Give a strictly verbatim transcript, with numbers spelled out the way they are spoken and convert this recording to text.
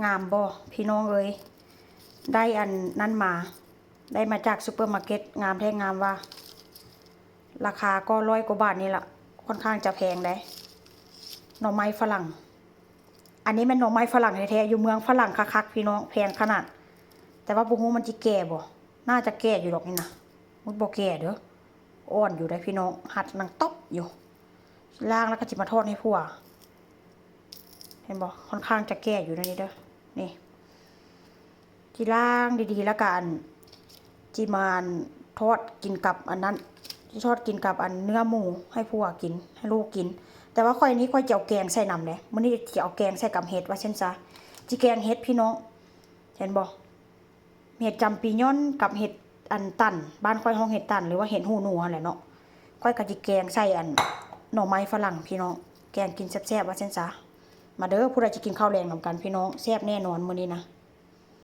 งามบ่พี่น้องเอ้ย ได้อันนั้นมา ได้มาจากซูเปอร์มาร์เก็ต งามแท้งามว่า ราคาก็ร้อยกว่าบาทนี่ละ ค่อนข้างจะแพงเด้ หน่อไม้ฝรั่ง อันนี้แม่นหน่อไม้ฝรั่งแท้ๆ อยู่เมืองฝรั่งคักๆ พี่น้อง แพงขนาด แต่ว่าบ่ฮู้มันจิแก่บ่ น่าจะแก่อยู่ดอกนี่นะ มันบ่แก่เด้อ อ่อนอยู่ได้พี่น้อง หัดหนังต๊อบอยู่ ล้างแล้วก็จิมาทอดให้ผัว เห็นบ่ ค่อนข้างจะแก่อยู่นะนี่เด้อ นี่ จิล้างดีๆ แล้วก็อัน จิมาอันทอดกินกับอันนั้น จิทอดกินกับอันเนื้อหมูให้ผัวกิน ให้ลูกกิน แต่ว่าข้อยนี้ข้อยจะเอาแกงใส่นำเด้ มื้อนี้จะเอาแกงใส่กับเห็ดว่าซั่นซะ จิแกงเห็ดพี่น้อง เห็นบ่ เห็ดจำปียอนกับเห็ดอันตัน บ้านข้อยฮ้องเห็ดตัน หรือว่าเห็ดหูหนูหั่นแหละเนาะ ข้อยก็จิแกงใส่อันหน่อไม้ฝรั่งพี่น้อง แกงกินแซ่บๆ ว่าซั่นซะ มาเด้อ ผู้ใดจะกินข้าวแลงนำกันพี่น้อง แซ่บแน่นอนมื้อนี้นะ